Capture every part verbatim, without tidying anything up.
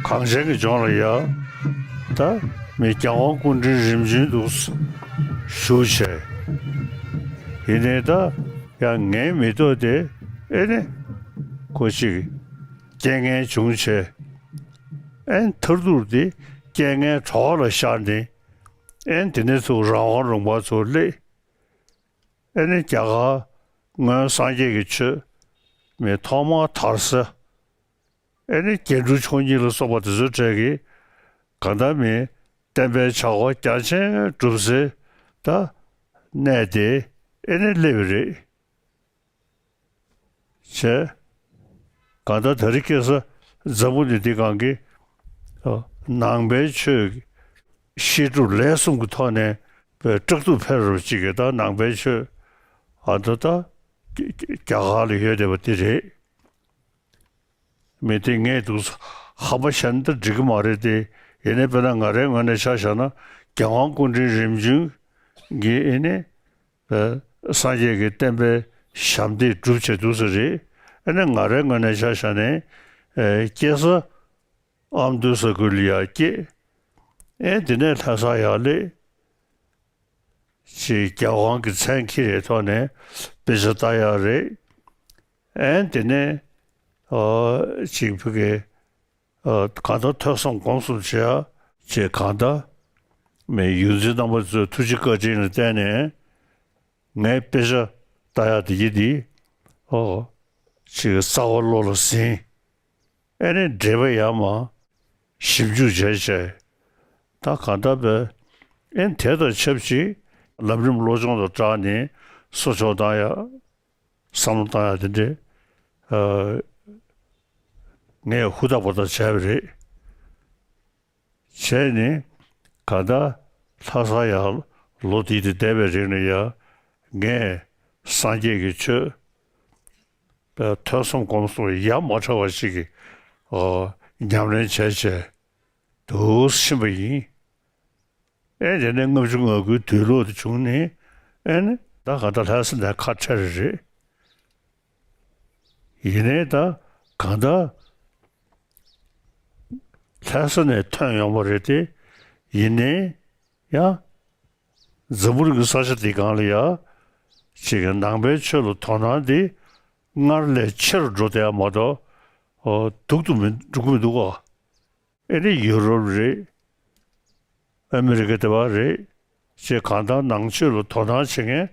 གངས་ཅན་གྱི་ལྗོངས་ལ་ཡ། ད་མི་རྒྱལ་དབང་སྐུ་ཕྲེང་རིམ་བྱོན་དུ་བཞུགས་བྱས། ཡིན་ནའི་ད་ཡང་ངའི་མི་ཐོག་དེ་ཨེ་ནི་ཁོ་ཅིག་རྐྱེན་ངན་བྱུང་བྱས། ཨེ་མཐར་ཐུག་དེ་རྐྱེན་ངན་གྲོགས་ལ་ཤར་ནས། ཨེ་དེ་ནས་ཚུར་རང་དབང་ལུང་པ་ཚུར་སླེབས། ཨེ་ནི་རྒྱ་གར་སྔོན་སངས་རྒྱས་ཀྱི་ཆོས་མི་ཐོག་མར་དར་ས། ཨེ་ནི་རྒྱན་དྲུག་མཆོག་གཉིས་ལ་སོགས་པ་དེ་ཚོའི་གྲས་ཀྱི་གང་ལྟར་མི་བསྟན་པའི་བྱ་བ་རྒྱ་ཆེན་སྒྲུབ་སའི་ད་གནས་དེ་ཨེ་ནི་སླེབས་པ་རེད། བྱས། གང་ལྟར་དེ་རིང་ཁ་སང་འཛམ་བུ་གླིང་འདི་སྒང་གི་ཨ་ནང་པའི་ཆོས་བཤད་སྒྲུབ་ལས་གསུམ་གྱི་ཐོག་ནས་པའི་སྐྲག་སྡུག་འཕེལ་རབས་ཅིག་གི་ད་ནང་པའི་ཆོས་ཨ་ད་ད་རྒྱ་གར་ལ་ཡོད་བསྡད་པ་འདི་རེད། མི་དེ་ངས་འདུག་ཧ་མ་ཤ་ན་ད་འགྲིག་གི་མ་རེད་དེ། ཡིན་ནའི་དཔེར་ན་ང་རའི་ངོས་ནས་ཆ་བཞག་ན་རྒྱལ་དབང་སྐུ་ཕྲེང་རིམ་བྱོན་གྱི་ཨེ་ནི་སངས་རྒྱས་ཀྱི་བསྟན་པའི་ཞབས་འདེགས་སྒྲུབ་བྱས་འདུག་ས་རེད། ཨེ་ནི་ང་རའི་ངོས་ནས་ཆ་བཞག་ནས་ཨེ་སྐྱེས་ས་ཨ་མདོ་ས་ཁུལ་ལ་ཡར་སྐྱེས། ཨེ་དེ་ནས་ལྷ་ས་ཡར་སླེབས། ཅིག་རྒྱལ་དབང་གི་མཚན་འཁྱེར་བའི་ཐོག་ནས་དཔེ་ཆ་ལྟ་ཡག་རེད། ཨེ་དེ་ནས་ཨོ་ཅིག་ཕ་གི་ཨོ་གང་ལྟར་ཐོས་བསམ་སྒོམ་གསུམ་བྱེད་ཡག་ཅིག་གང་ལྟར་མི་ཡོངས་འཛིན་རྣམ་པ་ཚོའི་ཐུགས་རྗེ་བཀའ་དྲིན་ལ་བརྟེན་ནས་ངས་དཔེ་ཆ་ལྟ་ཡག་དེ་གྱིས་དེ་ཨོ་ཅིག་རྩ་བ་བློ་ལ་ཟིན། ཨེ་ནི་འགྲེལ་པ་ཡར་མར་ཞིབ་འཇུག་བྱས་བྱས། ད་གང་ལྟར་བས་ཨེ་དེ་དང་ཆབས་ཅིག་ལམ་རིམ་བློ་སྦྱོང་དང་སྦྲགས་ནས་གསོ་སྐྱོང་བཏང་ཡག་བསམ་བློ་བཏང་ཡག་དེ་འདྲས་ཨ་ངས་ཧུར་ཐག་པ་ཐག་བྱས་པ་རེད། བྱས་ནས་གང་ལྟར་ལྷ་ས་ཡར་ལོ་དེ་དེ་བསྡད་པའི་རིང་ལ་ཡ་ངས་སངས་རྒྱས་ཀྱི་ཆོས་པའི་ཐོས་བསམ་སྒོམ་གསུམ་ཡ་མ་བྲལ་བ་ཞིག་གི་ཨོ་ཉམས་ལེན་བྱས་བྱས་འདུག་ཕྱིན་པ་ཡིན། ཨེ་དེ་ནས་ལྔ་བཅུ་ང་དགུའི་དུས་ལོག་དེ་བྱུང་ནས་ཨེ་ནི་ད་གང་ལྟར་ལྷ་ས་ནས་ཁ་བྲལ་རེད། ཡིན་ནའི་ད་གང་ལྟར་ལྷ་ས་ནས་ཐོན་ཡོང་བ་རེད་དེ། ཡིན་ནའི་ཡང་འཛམ་བུ་གླིང་གི་ས་ཆ་འདི་སྒང་ལ་ཡ་ཅིག་གི་ནང་པའི་ཆོས་ལ་དོ་སྣང་འདི་སྔར་ལས་ཆེ་རུ་འགྲོ་བསྡད་ཡ་མ་གཏོགས་ཨོ་སྡུག་ཏུ་མི་འགྲོ་གི་མི་འདུག་ག་ཨེ་ནི་ཡུ་རོབ་རེད། ཨ་མི་རི་ཀ་དེ་བ་རེད། ཅེས་གང་ལྟར་ནང་ཆོས་ལ་དོ་སྣང་བྱེད་མཁན་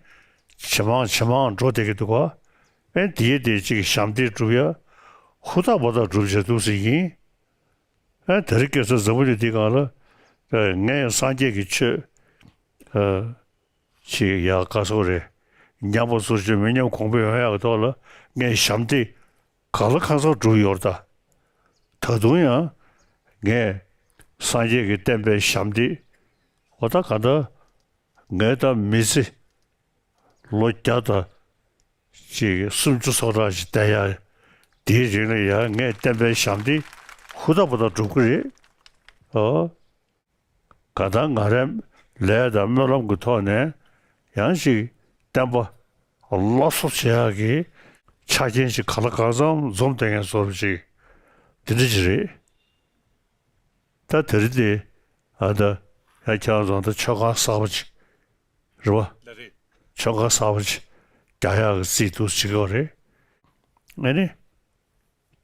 ཇེ་མང་ཇེ་མང་འགྲོ་བསྡད་ཀྱི་འདུག་ག་ཨེ་དེའི་དེ་གཅིག་ཞབས་འདེགས་སྒྲུབ་ཡ་ཧུར་ཐག་པ་ཐག་སྒྲུབ་བྱས་འདུག་ཟེར་ཡིན། ཨེ་དེ་རིང་ཁ་སང་འཛམ་བུ་གླིང་འདི་སྒང་ལ་ཨེ་ངས་སངས་རྒྱས་ཀྱི་ཆོས་ཨེ་ཅིག་ཡག་ག་སོགས་རེད། ཉམས་པ་ཚུར་ཅིག་མི་ཉམས་གོང་འཕེལ་ཡོང་ཡག་གི་ཐོག་ལ་ངས་ཞབས་འདེགས་གང་ལ་གང་འཚམ་སྒྲུབ་ཡོད་རེད་ད། ད་དུང་ཡང་ངས་སངས་རྒྱས་ཀྱི་བསྟན་པའི་ཞབས་འདེགས་འོ་ད་ག་ད་ངས་ད་མི་ཚེ་ལོ་བརྒྱ་དང་ཅིག་སུམ་ཅུ་སོ་གྲངས་ཤིག་བསྡད་ཡ་དེའི་རིང་ལ་ཡང་ངས་བསྟན་པའི་ཞབས་འདེགས་ཧུར་ཐག་པ་ཐག་སྒྲུབ་ཀྱི་རེད། ཨོ། གང་ལྟར་ང་རའི་ལས་དང་སྨོན་ལམ་གྱི་ཐོག་ནས་ཡང་ཅིག་བསྟན་པ་སླར་གསོ་བྱེད་ཡག་གི་ཆ་རྐྱེན་ཅིག་གང་ལ་གང་འཚམ་འཛོམས་བསྡད་མཁན་བཟོ་འདྲ་ཅིག་དེ་འདྲ་ཅིག་རེད། ད་དེ་རིང་དེ་ཨ་ད་ཡང་ཁྱེད་རང་ཚོ་ད་མཆོད་ཁང་གསར་པ་ཅིག་རེད་བ། ལགས་རེད། མཆོད་ཁང་གསར་པ་ཅིག་རྒྱག་ཡག་གི་རྩིས་འདུག་བྱེད་ཀྱི་ཡོད་རེད། ཨ་ནི།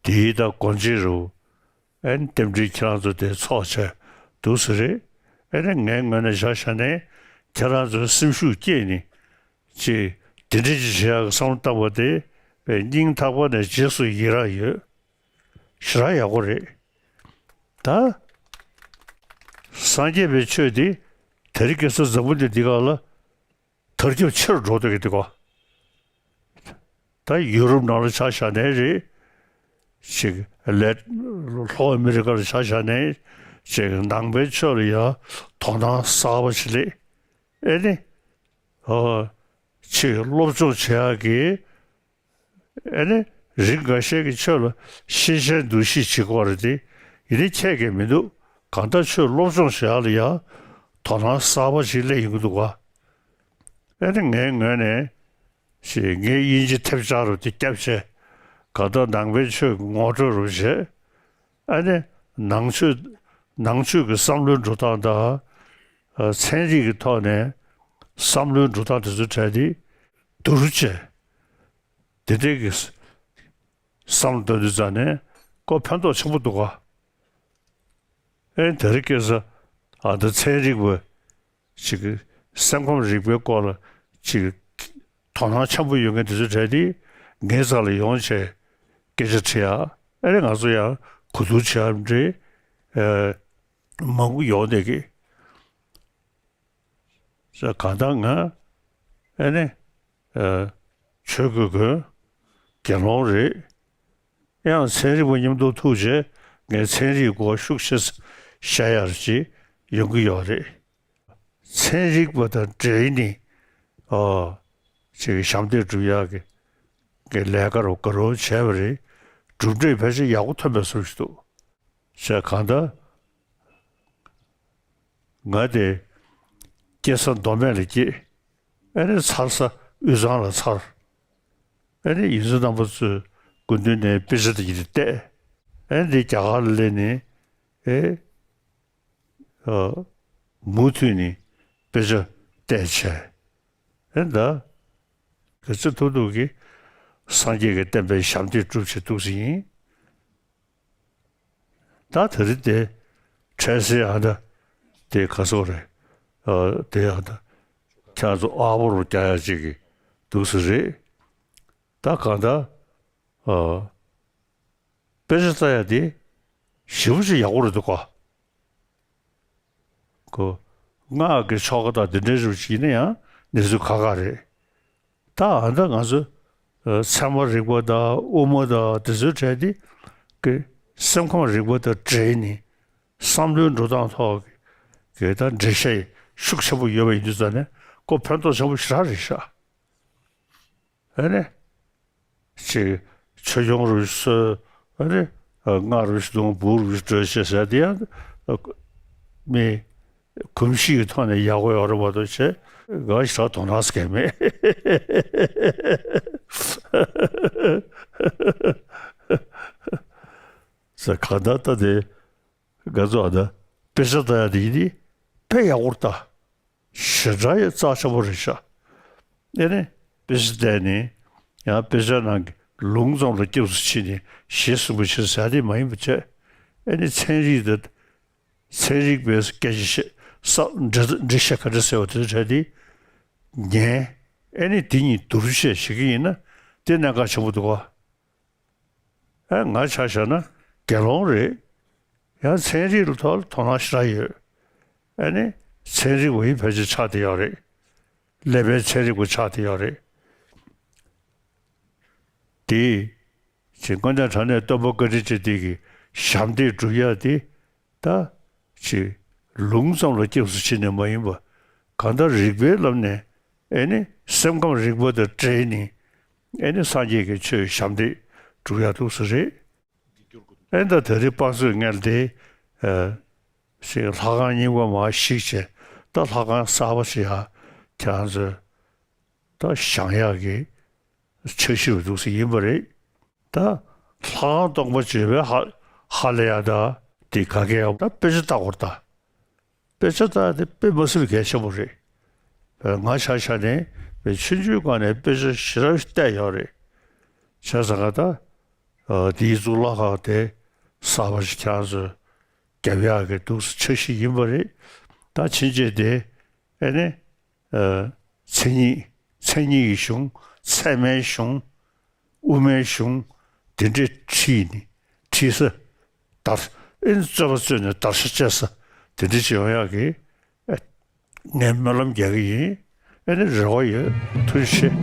དེའི་ད་སྒོ་འབྱེད་རུ་ཨེ་རྟེན་འབྲེལ་ཁྱེད་རང་ཚོ་དེ་ཚོགས་བྱས་འདུག་ཟེར་རེད། ཨེ་ནས་ངའི་ངོས་ནས་བཞག་བཞག་ནས་ཁྱེད་རང་ཚོའི་སེམས་ཤུགས་བསྐྱེད་ནས་ཅིག་དེ་འདྲ་ཅིག་བྱེད་ཡག་གི་བསམ་བློ་བཏང་བ་དེ་དཔེ་སྙིང་ཐག་པ་ནས་རྗེས་སུ་ཡི་རང་ཡོད། ཞེ་དྲག་ཡག་པོ་རེད། ད་སངས་རྒྱས་པའི་ཆོས་འདི་དེ་རིང་ཁ་སང་འཛམ་བུ་གླིང་འདི་སྒང་ལ་དར་ཁྱབ་ཆེ་རུ་འགྲོ་བསྡད་ཀྱི་འདུག་ག་ད་ཡུ་རོབ་ནང་ལ་ཆ་བཞག་ནའི་རེད། ཅིག་ལས་ལྷོ་ཨ་མི་རི་ཀ་ལ་ཆ་བཞག་ནའི་ཅིག་ནང་པའི་ཆོས་ལ་ཡང་དོ་སྣང་གསར་པ་ཞིག་སླེབས། ཨེ་ནི། ཨོ། ཅིག་སློབ་སྦྱོང་བྱེད་ཡག་གི་ཨེ་ནི། རིགས་འགའ་ཤས་ཀྱིས་ཆོས་ལ་ཤེས་བྱའི་འདུ་ཤེས་བྱེད་ཀྱི་ཡོད་རེད་དེ། ཡིན་ནའི་ཁྱད་ཀྱིས་མི་འདུག་གང་ལྟར་ཆོས་སློབ་སྦྱོང་བྱེད་ཡག་ལ་ཡང་དོ་སྣང་གསར་པ་ཞིག་སླེབས་ཡོང་གི་འདུག་ག་ཨེ་ནི་ངའི་ངོས་ནས་ཞེས་ངས་དབྱིན་ཇི་ཐེབས་ཆག་རུ་དེ་བརྒྱབ་བྱས། གང་ལྟར་ནང་པའི་ཆོས་ཀྱི་ངོ་སྤྲོད་རུ་བྱས། ཨ་ནི་ནང་ཆོས་ནང་ཆོས་ཀྱི་བསམ་བློའི་འགྲོ་སྟངས་དང་། ཨ། ཚན་རིག་གི་ཐོག་ནས་བསམ་བློའི་འགྲོ་སྟངས་དེ་ཚོའི་གྲས་དེ་བསྡུར་བྱས། དེ་འདྲའི་གི་བསམ་བློ་གཏོང་དུས་ཙང་ནས་ཁོ་ཕན་ཐོགས་ཆེན་པོ་འདུག་ག། ཨེ། དེ་རིང་ཁ་སང་ཨ་ད་ཚན་རིག་པ་ཅིག་སེམས་ཁམས་རིག་པའི་སྐོར་ལ་ཅིག་དོ་སྣང་ཆེན་པོ་ཡོད་མཁན་དེ་ཚོའི་གྲས་དེ་ངའི་རྩ་ལ་ཡོང་བྱས་སྐད་ཆ་དྲིས་ཡ། ཨེ་རེད། ང་ཚོ་ཡང་གོ་བསྡུར་བྱེད་ཡ་འདྲ་ཨེ་མང་པོ་ཡོང་བསྡད་ཀྱི། ས་གང་ལྟར་ང་ཨེ་ནི་ཨེ་ཆོས་གོས་གོན། དགེ་སློང་རེད། ཡང་ཚན་རིག་པ་མཉམ་དུ་ཐུག་རྗེས་ངས་ཚན་རིག་སྐོར་ཤུགས་ཆེ་བཤད་ཡར་ཅིག་ཡོང་གི་ཡོད་རེད། ཚན་རིག་པ་དང་འབྲེལ་ནས་ཨོ་ཅིག་ཞབས་འདེགས་སྒྲུབ་ཡག་གི་གི་ལས་ཀ་རུ་དགའ་རོགས་བྱས་པ་རེད། གྲུབ་འབྲས་ཕལ་ཆེར་ཡག་པོ་ཐོན་པའི་བཟོ་ཞིག་འདུག། ཞེས་གང་ལྟར་ང་དེ་སྐྱེས་ས་མདོ་སྨད་ལ་སྐྱེས། ཨེ་ནི་འཚར་ས་དབུས་གཙང་ལ་འཚར། ཨེ་ནི་ཡིག་ཚང་རྣམ་པ་ཚོའི་སྐུ་མདུན་ནས་དཔེ་ཆ་དེ་གྱིས་བལྟས། ཨེ་ནི་རྒྱ་གར་ལ་སླེབས་ནས་ཨེ་ཨ་མུ་མཐུད་ནས་དཔེ་ཆ་བལྟས་བྱས། ཨེ་ད་ག་ཚོད་ཐུབ་ཐུབ་ཀྱིས་སངས་རྒྱས་ཀྱི་བསྟན་པའི་ཞབས་འདེགས་སྒྲུབ་བྱེད་འདུག་ཟེར་ཡིན། ད་དེ་རིང་དེ་འཕྲལ་སེལ་ཨ་ད་དེ་ག་སོག་རེད། ཨ་དེ་ཨ་ད་ཁྱེད་ཚོ་ཨ་བོ་རུ་རྒྱག་ཡ་ཅིག་གི་འདུག་ས་རེད། ད་གང་ལྟར་ཨ་དཔེ་ཆ་ལྟ་ཡ་དེ་ཞེ་པོ་ཅིག་ཡག་པོ་རེད་འདུག་ག། ཁོ་སྔགས་ཀྱི་ཆོ་ག་དང་འདི་འདྲའི་རིགས་ཤིག་ཡིན་ན་ཡང་གནས་ཚུལ་ཁག་ཁག་རེད། ད་ཨ་ད་ང་ཚོ་ཨ་ཚད་མ་རིག་པ་དང་དབུ་མ་དང་དེ་ཚོའི་གྲས་དེ་གི་སེམས་ཁམས་རིག་པ་དང་འབྲེལ་ནས་བསམ་བློའི་འགྲོ་སྟངས་ཐོག་གི་གི་ད་འགྲེལ་བཤད་ཤུགས་ཆེན་པོ་ཡོད་པ་ཡིན་དུས་ཙང་ནས་ཁོ་ཕན་ཐོགས་ཆེན་པོ་ཞེ་དྲག་རེད་ཤག། ཨ་ནི། ཅིག་ཆོས་སྐྱོང་རུ་གསོལ། ཨ་ནི། སྔགས་རུ་གདོང་འབུར་རུ་སྒྲོལ་ཞེས་ཟེར་དེ་ཡང་མི་གོམས་གཤིས་ཀྱི་ཐོག་ནས་ཡག་པོ་ཡོད་རེད་མ་གཏོགས་བྱས་ང་ཞེ་དྲག་དོ་སྣང་སྐྱེ་མེད། ཟེར་གང་ལྟར་ལྟ་དེ། ང་ཚོ་ཨ་ད་དཔེ་ཆ་ལྟ་ཡ་དེ་ཡིན་དེ་དཔེ་ཡག་པོ་ལྟ། ཞེ་དྲག་ཡ་རྩ་ཆེན་པོ་རེད་ཤག། དེ་ནས་དཔེ་ཆ་བལྟས་ནས་ཡང་དཔེ་ཆ་ནང་གི་ལུང་ཙམ་ལ་སྐྱབས་སུ་མཆི་ནས་ཞེས་གསུངས་པ་ཞིག་ཟ་དེ་མ་ཡིན་པ་བྱས། ཨེ་ནི་ཚན་རིག་དང་ཚན་རིག་པའི་སྐད་ཆ་བཤད་ས་འགྲེལ་འགྲེལ་བཤད་ག་འདྲ་ཟེར་བ་དེ་འདྲ་དེ་ཉན། ཨེ་ནི་དེ་གཉིས་བསྡུར་བཤད་བྱེད་ཀྱི་ཡིན་ན་དེ་གནད་འགག་ཆེན་པོ་འདུག་ག། ཨ་ང་ཆ་བཞག་ན་དགེ་སློང་རེད། ཡང་ཚན་རིག་ལ་ཐོག་ལ་དོ་སྣང་ཞེ་དྲག་ཡོད། ཨ་ནི་ཚན་རིག་པ་ཡིན་ཕལ་ཆེར་ཆགས་བསྡད་ཡོད་རེད། སློབ་པའི་ཚན་རིག་པ་ཆགས་བསྡད་ཡོད་རེད། དེ་ཅིག་དཀོན་མཆོག་གྲངས་མེད་སྟོན་པ་བཀའ་དྲིན་ཅན་དེ་གི་ཞབས་འདེགས་སྒྲུབ་ཡ་དེ་ད་ཅིག་ལུང་ཙམ་ལ་སྐྱབས་སུ་མཆི་ནས་མ་ཡིན་པ་གང་ལྟར་རིག་པའི་ལམ་ནས་ཨེ་ནི་སེམས་ཁམས་རིག་པ་དང་འབྲེལ་ནས་ཨེ་ནི་སངས་རྒྱས་ཀྱི་ཆོས་ཞབས་འདེགས་སྒྲུབ་ཡ་འདུག་ས་རེད། ཨེ་ད་དེ་རིང་དཔག་ཚོད་ངལ་ཏེ་ཨ་ཞིག་ལྷ་ཁང་རྙིང་པ་མར་བཤིག་བྱས་ད་ལྷ་ཁང་གསར་པ་ཞིག་ཡ་ཁྱེད་རང་ཚོས་ད་བཞེངས་ཡག་གི་འཆར་གཞི་རུ་འདུག་སེ་ཡིན་པ་རེད། ད་ལྷ་ཁང་སྟོང་པ་བརྗོད་པའི་ཧ་ཧ་ལས་ཡ་ད་དེ་ག་གེ་ཡང་ད་དཔེ་ཆ་ལྟ་དགོས་ད། དཔེ་ཆ་ལྟ་དེ་དཔེ་མ་སྲིད་གལ་ཆེན་པོ་རེད། ང་ཆ་བཞག་ནས་ཆུང་ཆུང་སྒང་ནས་དཔེ་ཆ་ཞེ་དྲག་བལྟས་ཡོད་རེད། བྱས་ཙང་ད་དེའི་གཙུག་ལག་ཁང་དེ་གསར་པ་ཞིག་ཁྱེད་རང་ཚོས་རྒྱབ་ཡག་གི་འདུག་སེ་འཆར་གཞི་ཡིན་པ་རེད། ད་ཕྱིན་ཆད་དེ་ཨེ་ནི། ཨ་མཚན་ཉིད། མཚན་ཉིད་ཀྱི་གཞུང་། ཚད་མའི་གཞུང་། དབུ་མའི་གཞུང་། དེ་འདྲའི་ཁྲིད་ནས་ཁྲིད་ས་དར་ཨེ་ནི་རྩོད་པ་རྩོད་ནས་བརྡར་ཤ་བཅད་ས་དེ་འདྲ་ཅིག་ཡོང་ཡག་གི་ཨ་ངས་སྨོན་ལམ་རྒྱག་གི་ཡིན། ཨེ་ནི་རེ་བ་ཡོད། ཐུགས་རྗེ་ཆེ།